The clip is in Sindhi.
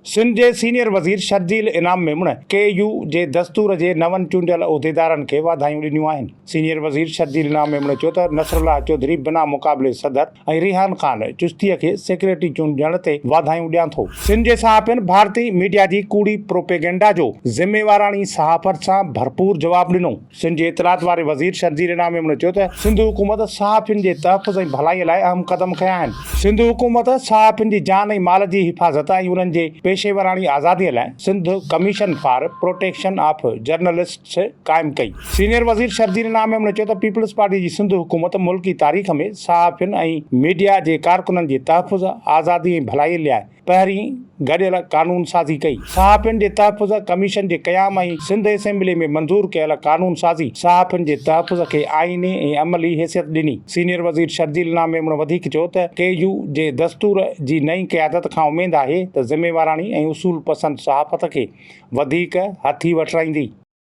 سنڌ جي سينيئر وزير شرجيل انعام ميمڻ ڪي يو جي دستور جي نون چونڊيل عهديدارن کي واڌايون ڏنيون آهن. سينيئر وزير شرجيل انعام ميمڻ چيو ته نصرالله چوڌري بنا مقابلي صدر ۽ ريحان خان چشتيء کي سيڪريٽري چونڊجڻ تي واڌايون ڏيان ٿو. سنڌ جي صحافين ڀارتي ميڊيا جي ڪوڙي پروپيگنڊا جو ذميواراڻي صحافت سان ڀرپور جواب ڏنو. سنڌ جي اطلاعات واري وزير شرجيل انعام ميمڻ چيو ته سنڌ حڪومت صحافين جي تحفظ ۽ ڀلائي لاء اهم قدم کنيا آهن، سنڌ حڪومت صحافين جي جان ۽ مال جي حفاظت ۽ انهن جي پيشيوراڻي آزادي لاء Sindh commission for protection of journalists قائم ڪئي. سينيئر وزير شرجيل انعام ميمڻ چيو ته پيپلز پارٽي جي سنڌ حڪومت ملڪي تاريخ ۾ صحافين ۽ ميڊيا جي ڪارڪنن جي تحفظ، آزادي ۽ ڀلائي لاء پهرين گڏيل قانون سازي ڪئي. صحافين جي تحفظ ڪميشن جي قيام ۽ سنڌ اسيمبلي ۾ منظور ڪيل قانون سازي صحافين جي تحفظ کي آئيني ۽ عملي حيثيت ڏني. سينيئر وزير شرجيل انعام ميمڻ وڌيڪ چيو ته ڪي يو جي دستور جي نئين قيادت کان اميد آهي ته ذميواراڻي ۽ اصول پسند صحافت کي وڌيڪ هٿي وٺرائيندي.